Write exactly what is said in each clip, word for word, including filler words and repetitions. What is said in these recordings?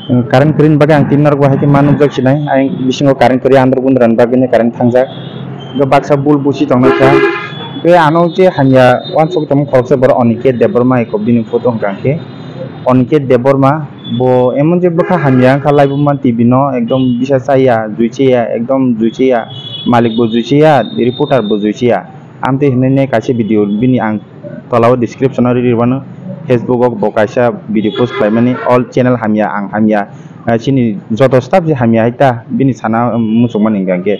Current kwrwini bagwi ang tin norok bo hai khe ma nukjak sinai. Ayang bisingo current kwrwi andro gundra ni bagwi no current thangjak. Hwnkhe baksa bul busi tongnai kha. Hwnkhe ano je hamya uansuk tongmani khoroksa borok Oniket Debbarma hai kok bini photo hwnkha hwnkhe. Oniket Debbarma bo emon je bwkha hamya wngkha, laibuma T V no ekdom bisa chaya, jui chaya, ekdom jui chaya, malik bo jui chaya, reporter bo jui chaya. Amtwi hinwi ne kaisa video bini ang tola o description o riri rwmano. Facebook o bo kaisa video post khlaimani, all channel hamya ang hamya, ah, chini joto staff je hamya hai ta bini sana, um, muchungmani hwnkha hwnkhe.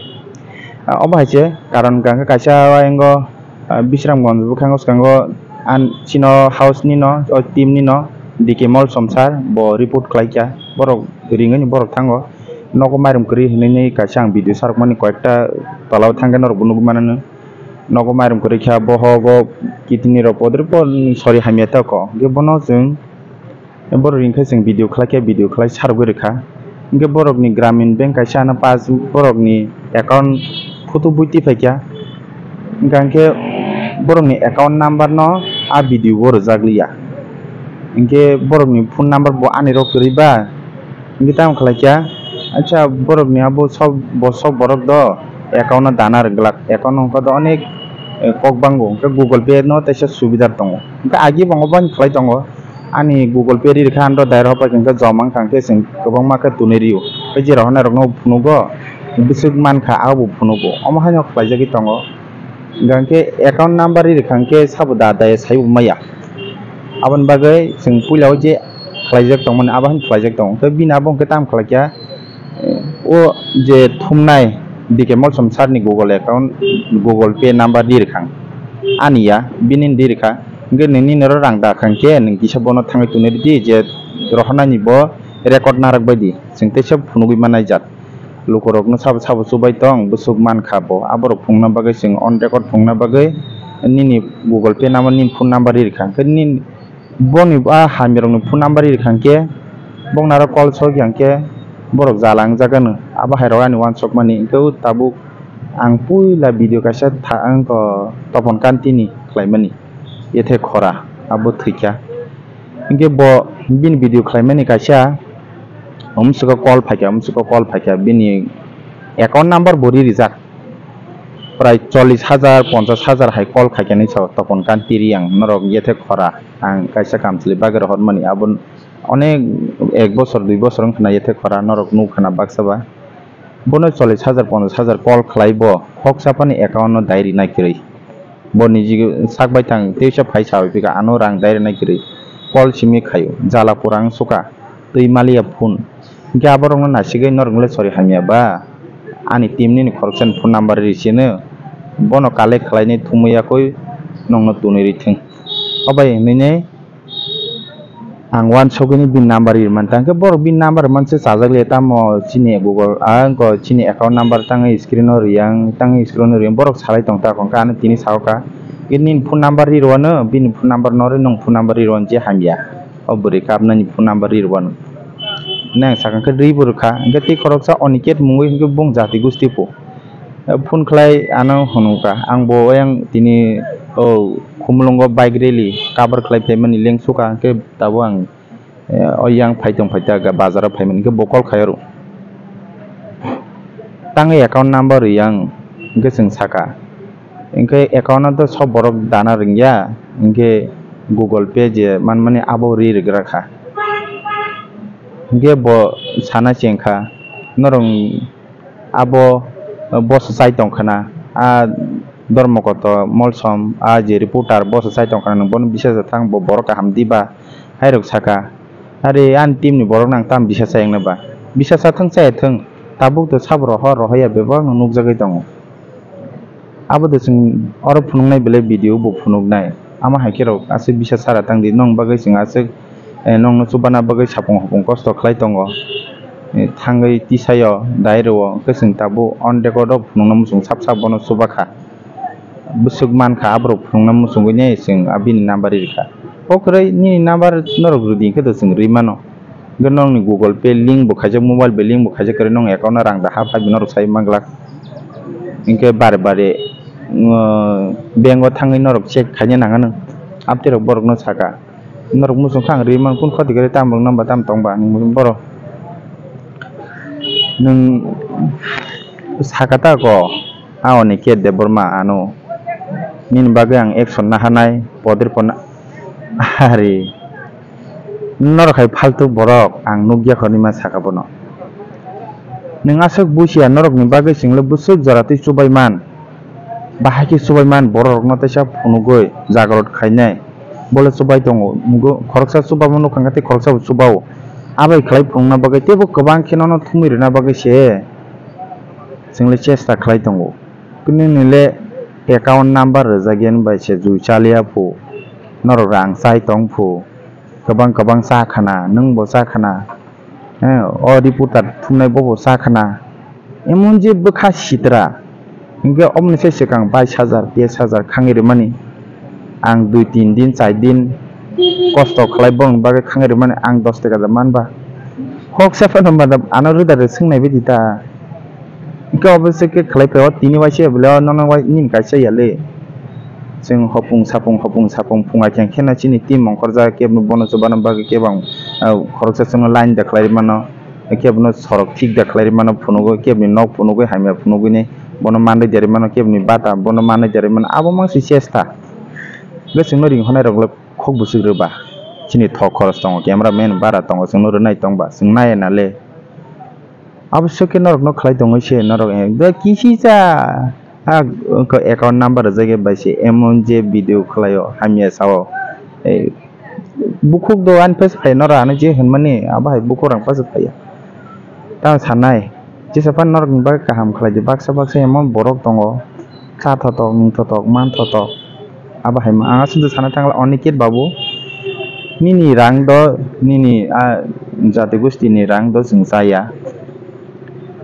Ah, obo hai se karon hwnkha hwnkhe kaisa o ayang o, ah, Bisramganj bwkhango swkango an chino house ni no, o team ni no, D K Molsom sir bo report khlai kha, borok ringani borok thango nogo mairum kwrwi hinwi kaisa ang video sarokmani koyekta tola o thangkhe norok bo nugwi manano. Nogo mairum kwrwi kha, bohogo kidney rok podri pod sori hamya ta kho. Hwnkhe bono chwng, borok ring khe chwng video khlai khe, video khlai sarogwi rwkha. Hwnkhe borokni Gramin Bank kaisa ano pass borokni account photo bui tiphai kha. Hwnkha hwnkhe borokni account number no a video o rwjak liya. Hwnkhe borokni phone number bo ani rok kwrwi ba. Hwnkhe tamo khlai kha, acha borokni abo sob, bo sob borok do account no dana rwglak, account no wngkha do onek, eh, kok bango, hwnkhe Google Pay no teisa subida tongo, hwnkhe agi bo obo ani khlai tongo, ani Google Pay ri rwkha, ano direct hopai hwnkhe joma wngkha, hwnkhe chwng kwbangma khe tonwi rio, tei je rok hwnwi rok no phunugo, bwswk mankha abo phunugo, omo haino khlaijagwi tongo. Hwnkhe account number ri rwkha hwnkhe sabo da daya saibo maya. Aboni bagwi chwng puila o je khlaijak tongmani, abo haino khlaijak tongo. Hwnkhe bini abo hwnkhe tamo khlai kha, eh, o je thumnai D K Molsom sir ni Google account, Google Pay number ri rwkha. Ani ya, bini ri rwkha. Hwnkhe nini noro rang da kha hwnkhe nwng kisa bono thangwi tonwi rwdi je rohornani bo record narwk baidi. Chwng teisa phunugwi manai jat. Lukurokno sabo sabo chubai tong, bwswk mankha bo. Aborok phunukna bagwi chwng on record phunukna bagwi nini Google Pay number, nini phone number ri rwkha. Hwnkhe nini, boni a hamyarokni phone number ri rwkha hwnkhe, bokno aro call sokya hwnkhe borok jala wngjak anw. Abo hairok ani uansukmani. Hwnkhe o tabuk ang puila video kaisa tha-, ang to Topon Kanti ni khlaimani, yethe khora, abo thwikha. Hwnkhe bo bini video khlaimani kaisa, omswko call phaikha, omswko call phaikha, bini account number bo ri rijak. Prai chollish hajar, ponchash hajar hai call khaikha hinwi sao Topon Kanti Reang, norok yethe khora, ang kaisa kamchwlwi bagwi rohormani, abo onek ek bosor, dui bosor wngkhana yethe khora, norok nukhana baksa ba. Bono chollish hajar, ponchash hajar call khlai bo, khoksa phani account no dai rinai kwrwi. Bo niji sak bai thang, teisa phai sawi phika, ano rang dai rinai kwrwi. Call simi khaio, jala pura wng suka, twi maliya phone. Hwnkhe aborokno nasigwi norokno le sori hamya ba? Ani team nini khoroksani phone number ri sino, bono collect khlainai thumwi yakwi nongno tunwi rithwng. Obai hinwi ne Ang uansukgwi bini number ri mantang khe borok bini number manse chajak le tamo chini Google, ah, wngkha chini account number tangwi screen o riyang, tangwi screen o riyang borok salai tong ta kho, hwnkhe ano tini sao kha, "Nini phone number ri rwano, bini phone number no ri, nwng phone number ri rwano je hamya, o bwrwi kapnani phone number ri rwano." Nang sakha khe ri bo rwkha, hwnkhe tei khoroksa Oniket mungwi hwnkhe bung jati gusti pho. Phone khlai ano hwnwi kha, ang bo oyang tini o Khumulwngo bike rally cover khlai phaimani lengsu kha, hwnkhe tabuk ang, eh, oyang phai tong phai ta bazaro phaimani, hwnkhe bo call khai oro. Tangwi account number riyang, hwnkhe chwng sakha, hwnkhe account no to sob borok dana rwngya, hwnkhe Google Pay je manmani abo ri rwgra kha. Hwnkhe bo sana chengkha, norok Abo, eh, boso chai tong khna, a Dharmakoto Molsom, a je reporter boso chai tong khna, nwng bono bisa sa thang, bo borok kaham diba? Hai rok saka, "Are, ani team ni borok nang tam bisa sa yak na ba?" Bisa sa thang, chaya thang, tabuk to sabo roho, roho ya bebak no nukjagwi tongo. Abo de chwng oro phunuknai belai video bo phunuknai. Ama hai khe rok aswk bisa sara tang di, nong bagwi chwng aswk, eh, nongno chubana bagwi sapung hopung kosto khlai tongo. Eh, thangwi tisaio dai rwo, hwnkhe chwng tabuk on record o phunukna muchung sap sap bono chuba kha. Bwswk man kha aborok phunukna muchungwi ne chwng abini number ri rwkha. O kwrwi nini number norok rwdi hwnkhe to chwng rwi mano. Hwnkhe nokni Google Pay link bo khaijak, mobile bai link bo khaijak, kwrwi nokni account o rang da ha phai norok sai manglak. Hwnkhe bare bare, uh, bank o thangwi norok check khaina nang anw. Amtwi rok borok no saka, "Norok muchung kha ang rwi man, kun khoti kwrwi tam rok nang ba tam tong ba?" hinwi borok. Nwng sakha ta ko, a Oniket Debbarma ano. Nini bagwi ang action naharnai, podir pon ari. Norok hai faltu borok ang nukya kho hinwi ma sakha bono. Nwng aswk busia norokni bagwi chwngno bwswk jora twi chubai man. Bahai khe chubai man borok rokno teisa phunugwi jagrot khainai. Bole chubai tongo, nugo khoroksa chubamo nukha khe tei khoroksa bo chubao. Abai khlai phunukna bagwi teibo kwbang khe nono thumwi rwna bagwi se chwngno chesta khlai tongo. Kwnwi nwle account number rwjak yani bai se jui chaliya phu, norok rang chai tong phu, kwbang kwbang cha khana, nwng bo cha khana, eh, o reporter thumnai bo bo cha khana, emon je bwkha sitra, hinkhe oboni se swkang bais hajar, teis hajar khangwi rwmani, ang dui tin din, char din kosto khlai borokni bagwi khangwi rwmani, ang dos taka da manba, kok se phano madam ano roda rw swngnai bidi ta. Hingke obo se khe khlai phai o tini waisa bwle o nono wai nini kaisa ya le. Chwng hopung sapung hopung sapung phunga khe kheno chini team ongkhorjak kebo bono chubana bagwi kebo ang, ah, khoroksa chwngno line da khlai mano. Kebo no sorok thik da khlai mano phunugo kebo ni nok phunugo hamya phunugo ni bono manwi da mano kebo ni bata bono manwi da mano abo mang se chesta. Hingke chwngno ring honai rok le khok bwswk rwba. Chini thok khoros tongo camera man bara tongo chwngno rwnai tongba chwng nai na le. Abo se khe norokno khlai tongwi se norok, eh, be kisi cha, ah, wngkha account number rwjak ya bai se emon je video khlaio hamya sao. Eh, bukhuk do ani phes phai norok ano je hwnmani abo hai bukhuk rang phes phaiya. Tamo sanai, jesa phano norokni bagwi kaham khlai di, baksa baksa emon borok tongo. Cha thotok, nwng thotok, man thotok. Abo hai ma, ang aswk sana thangla Oniket babu. Nini rang do, nini, ah, jati gosti ni rang do chwng chaya.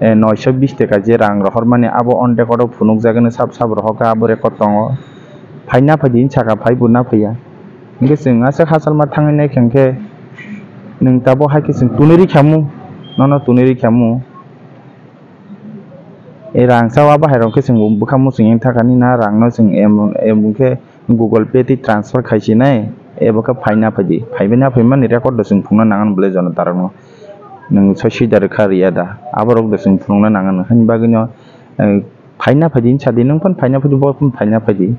Eh, noisho bis taka je rang rohor mani abo on record o phunuk jagani sab sab rohor kha abo record tongo. Phaina phaidi saka phai bo na phaiya. Hingke chwng aswk hachal ma thangwi nai khe nwng tabo hai khe chwng tunui rikhamu, nono tunui rikhamu. E rang chawa bahai rok khe chwng bo bwkha muchung yang thakani na rang no chwng em, em khe Google Pay tei transfer khai sinai ebo khe phaina phaidi phaibai na phaimani record do chwng phunukna nangan bwle jono tarok no nwng soi sui da rwkha riya da aborok do chwng phunukna nangan hwnwi bagwi no, eh, phaina phaidi sadi nwng phano phaina phaidi bo phano phaina phaidi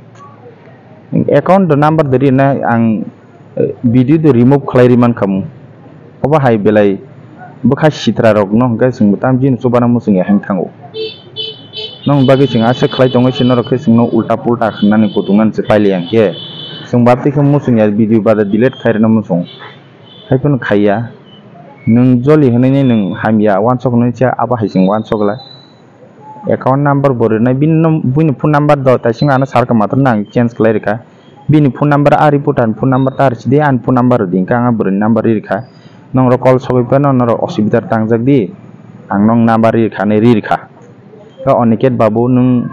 account do number do rina ang, eh, video do remove khlai ri mankhamu. Obo hai belai bwkha sitra rok no hwnkhe chwng bo tam jini chubana muchung ya hwn thango. Nong bagwi chwng aswk khlai tongwi se norok khe chwngno ulta pulta hwnani kutung nani se paili yang khe chwng baptwi khe muchung ya video bada delete khai rwna muchung. Hai phano khaiya nwng joli hwnwi nwng hamya wansok nai cha abo hai chwng wansok lai. Account number bo rwnai bini nom-, buini phone number do taising ano sar kha matwrwno ang change khlai rwkha. Bini phone number a reporter ni phone number ta rwchidi ani phone number rwdi hwnkhe ang a bwrwini number rirwkha. Nongrok call sogwi phano norok osubida tangjak di ang nong number rirwkha hinwi rirwkha. Khe Oniket babu nwng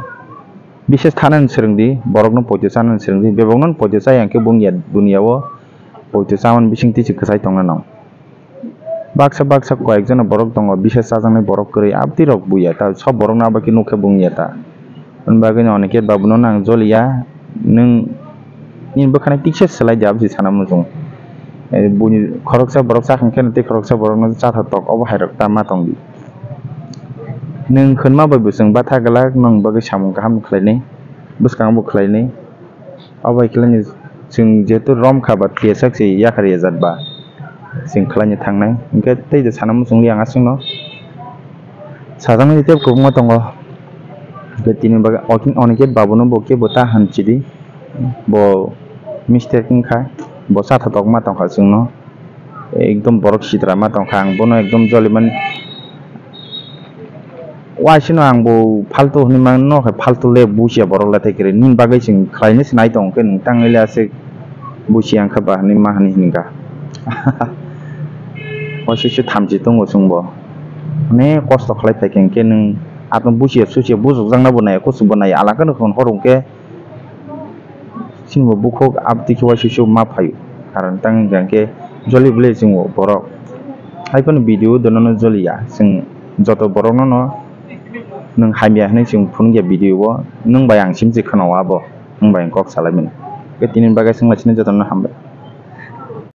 bises thanani swrwngdi borokno poito chanani swrwngdi bebakno poito chaya hwnkhe bungya duniya o poito chamani bisingtwi se kwchai tongna nang. Baksa baksa koyekjona borok tongo, bisa chajaknai borok kwrwi, abtwi rok buya ta, sob borokno abo khe nukhe bung ya ta. Hwnbagwino Oniket babuno nang joliya, nwng nini bwkhani tiksa swlai di, abo se sana muchung. Eh, buini khoroksa borok chakhan khe tei khoroksa borokno chatha tok, obo hai rok ta ma tong di. Nwng khwnma bai bo chwng batha glak, nwng bagwi samung kaham khlainai, bwskango bo khlainai. Abo hai khe chwng jehetu rom kha ba T S F se yakarya jat ba chwng khlaina thangnai. Hinkhe tei je sana muchung li ang aswkno sajaknai tei kwbangma tongo. Hinkhe tini bagwi Oniket babuno bo kebo ta hamchidi, bo mistake wngkha, bo chatha tokma tongkha chwngno. Ekdom borok sitra ma tongkha, ang bono ekdom jolimani. Waisano ang bo faltu hinwi mano, no khe faltu le busia borok le thai kwrwi. Nini bagwi chwng khlainwi se nai tongo khe, nwng tangwi le aswk busia wngkha ba hinwi ma hinwi hinkha. Waisa se thamchi tongo chwngbo. Onek kosto khlai phai khe, hinkhe nwng atwng busia susia bujukjakna bo nai, kuchuk bo nai, alangkhe nwng hor hwnkhe. Chini bo bukhuk abtwi khe waisa se ma phaio. Karon tang hwnkha khe joli bwle chwng bo borok. Hai phano video dono no joliya. Chwng joto borok no no nwng hamya hinwi chwng phunukya video o. Nwng bai ang simi se khwnao abo. Nwng bai ang kok salaimani. Khe tini bagwi chwng lai sini joto no hambai.